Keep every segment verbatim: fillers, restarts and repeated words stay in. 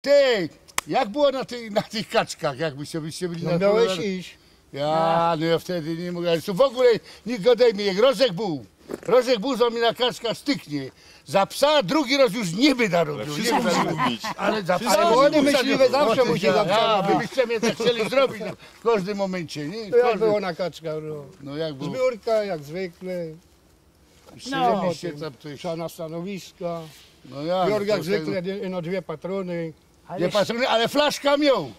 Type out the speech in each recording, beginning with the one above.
Ty, jak było na tych, na tych kaczkach, jak byście, byście byli No na miałeś iść. Ja, no ja wtedy niy mogã, ale to w ogōle niy gŏdejmy, jak Rozek bōł. Rozek bōł, za mie na kaczkach styknie. Za psa drugi rŏz już niy byda robiōł, niy byda robiōł. Ale za psa. Ale młody myśliwy zawsze musi za psa robić. Wy byście mie tak chcieli zrobić w kożdym mōmyncie, niy? To jak było na kaczkach, no? No jak było? Zbiōrka, jak zwykle. Strzeliście tam coś. Trzeba na stanowiska. No ja, Jurg jak zwykle, no dwie patrōny. Dwie patrōny, ale flaszka mioł.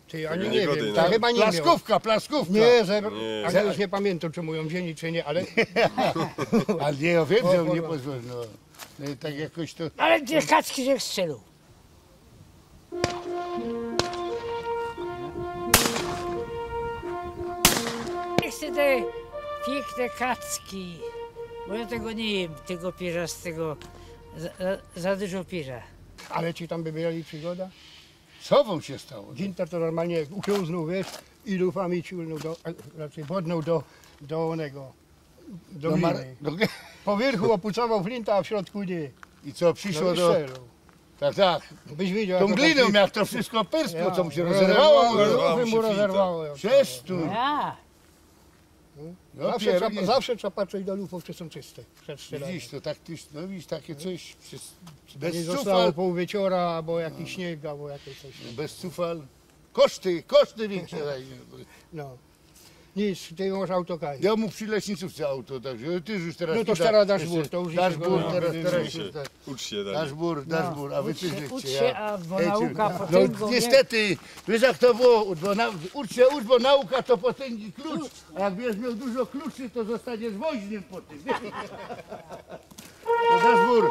Ty, ja niy wiym, ja chyba niy mioł. Plaskōwka, plaskōwka. Niy, zero. Ja już niy pamiyntam, czy mu jã wziyni, czy niy, ale... Ale niy, ja wiym, że niy pozwolił, no. No i tak jakoś to... Ale te kaczki żech strzelił. Niych se te piykne kaczki, bo ja tego niy jym, tego pierza z tego, za, za, za dużo pierza. Ale ci tam by byli przygoda? Co wōm sie stało? Ginter to normalnie uciōngnōł, wiysz, i lufami ciulnōł do, znaczy wodnōł do, do nego. Do gliny. Po wiyrchu ôpucowoł flinta, a w środku niy. I co, prziszło do... Tak, tak. Byś widział, tōm gliną, jak to wszystko pyrskło, co mu sie rozerwało. Rozerwało mu sie flinta. Rozerwało mu się flinta. Rozerwało mu się flinta. Rozerwało mu się flinta. Rozerwało mu się flinta. Rozerwało mu się flinta. Przestōń. Ja. No, zawsze trzeba, zawsze trzeba patrzeć do lufów, czy są czyste przed strzelanym. Widzisz, to tak, no widzisz, takie coś bez cufel. Nie zostało pół wieczora, albo jakiś śnieg, albo jakieś coś tam. Bez cufel. Koszty, koszty wiynsze. No. Nic, ty masz auto, kaj. Ja mu przi leśnicówce auto, także ty już teraz... No to nie da, teraz dasz jeszcze bur, to już dasz bur, teraz, teraz już tak. Ucz sie, Daniel. Dasz bur, dasz bur, a wy... Ucz sie, ucz sie, a bo nauka potyngo, niy? No, niestety, wiysz jak to było, bo na-, ucz sie, ucz, bo nauka to potyngi klucz, a jak bydziesz mioł dużo kluczy, to zostaniesz woźnym potym. To dasz bur.